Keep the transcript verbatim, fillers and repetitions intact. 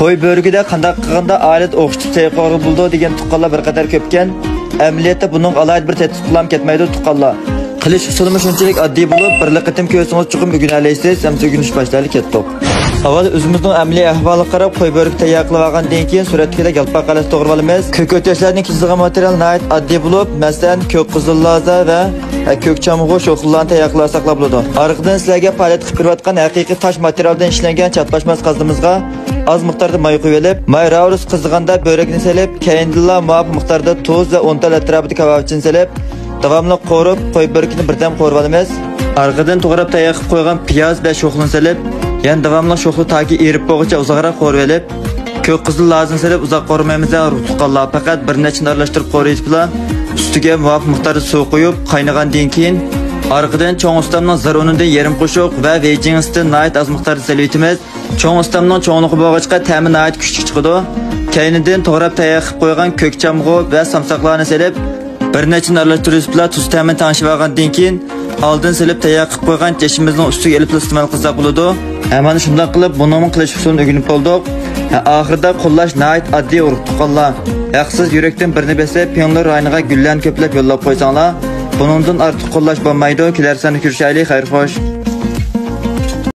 قوي بۆرىكىدە قانداق قىلغاندا ئائىلىدە ئوخشىتىپ تەييار قىلغىلى بولىدۇ دېگەن تۇغقانلار بىر قەدەر كۆپكەن. ئەمەلىيەتتە بۇنىڭغا ئالاھىدە بىر تەتقىق قىلىپ كەتمەيدۇ، تۇغقانلار. قىلىش ئۇسۇلىمۇ شۇنچىلىك ئاددىي بولۇپ، بىرلا قېتىم كۆرسىڭىز چوقۇم ئۆگىنەلەيسىز. ئەمدى ئۆگىنىش باشلايلى، كەتتۇق. ئاۋۋال ئۆزىمىزنىڭ ئەمەلىي ئەھۋالىغا قاراپ، قوي بۆرىكى تەييار قىلىۋالغاندىن كېيىن، سۈرەتتىكىدەك يالپاق ھالەتتە توغرىۋالىمىز. كۆكتات ياشلاردىن كېسىلگەن ماتېرىيال ناھايىتى ئاددىي بولۇپ، مەسىلەن، كۆك قىزىل لازا ۋە كۆك چامغۇر شوخلىلارنى تەييار قىلىۋالساقلا بولىدۇ. ئارقىدىن سىلەرگە پائالىيەت قىلىپ بېرىۋاتقان ھەقىقىي تاش ماتېرىيالدىن ئىشلەنگەن چاتلاشماس قازىمىزغا ئاز مىقداردا ماي قۇيۇۋېلىپ، ماي راۋۇرۇس قىزىغاندا بۆرەكنى سېلىپ، كەينىدىنلا مۇۋاپىق مىقداردا تۇز ۋە ئۇن تال ئەتراپىدا كاۋاۋىچىنى سېلىپ، داۋاملىق قورۇپ، قوي بۆرىكىنى بىردەم قورۇۋالىمىز. ئارقىدىن توغراپ تەييار قىلىپ قويغان پىياز ۋە شوخلىنى سېلىپ، يەنە داۋاملىق شوخلا تاكى ئېرىپ بولغۇچە ئۇزاقراق قورۇۋېلىپ، كۆك قىزىل لازىنى سېلىپ ئۇزاق قورۇمايمىز، ئۇرۇق تۇغقانلار. پەقەت بىر نەچچىنى ئارىلاشتۇرۇپ قورۇيسىزلا، ئۈستىگە مۇۋاپىق مىقداردا سۇ قۇيۇپ، قاينىغاندىن كېيىن، ئارقىدىن چوڭ ئۇستامنىڭ زىر ئۇنىدىن يېرىم قوشۇق ۋە ۋېيجىنستىن ناھايىتى ئاز مىقداردا سېلىۋېتىمىز. چوڭ ئۇستامنىڭ چوڭلۇقى بولغاچقا، تەمى ناھايىتى كۈچلۈك چىقىدۇ. كەينىدىن توغراپ تەييار قىلىپ قويغان كۆك چامغۇر ۋە سامساقلارنى سېلىپ، بىر نەچچىنى ئارىلاشتۇرۇپ بىلەن تۇز تەمىنى تەڭشىۋالغاندىن كېيىن، ئالدىن سېلىپ تەييار قىلىپ قويغان چېشىمىزنىڭ ئۈستىگە ئېلىپ ئىستېمال قىلساق بولىدۇ. ھە، مانا شۇنداق قىلىپ بۇنىڭمۇ قىلىش ئۇسۇلىنى ئۆگىنىپ بولدۇق. ھە، ئاخىرىدا قوللاش ناھايىتى ئاددىي، ئۇرۇق تۇغقانلار. ھەقسىز يۈرەكتىن بىرنى بېسىپ، پىڭلې رايونىغا گۈللەرنى كۆپلەپ يوللاپ قويساڭلار، بۇنىڭدىن ئارتۇق قوللاش بولمايدۇ. كېلەر ساندا كۆرۈشەيلى، خەير خوش.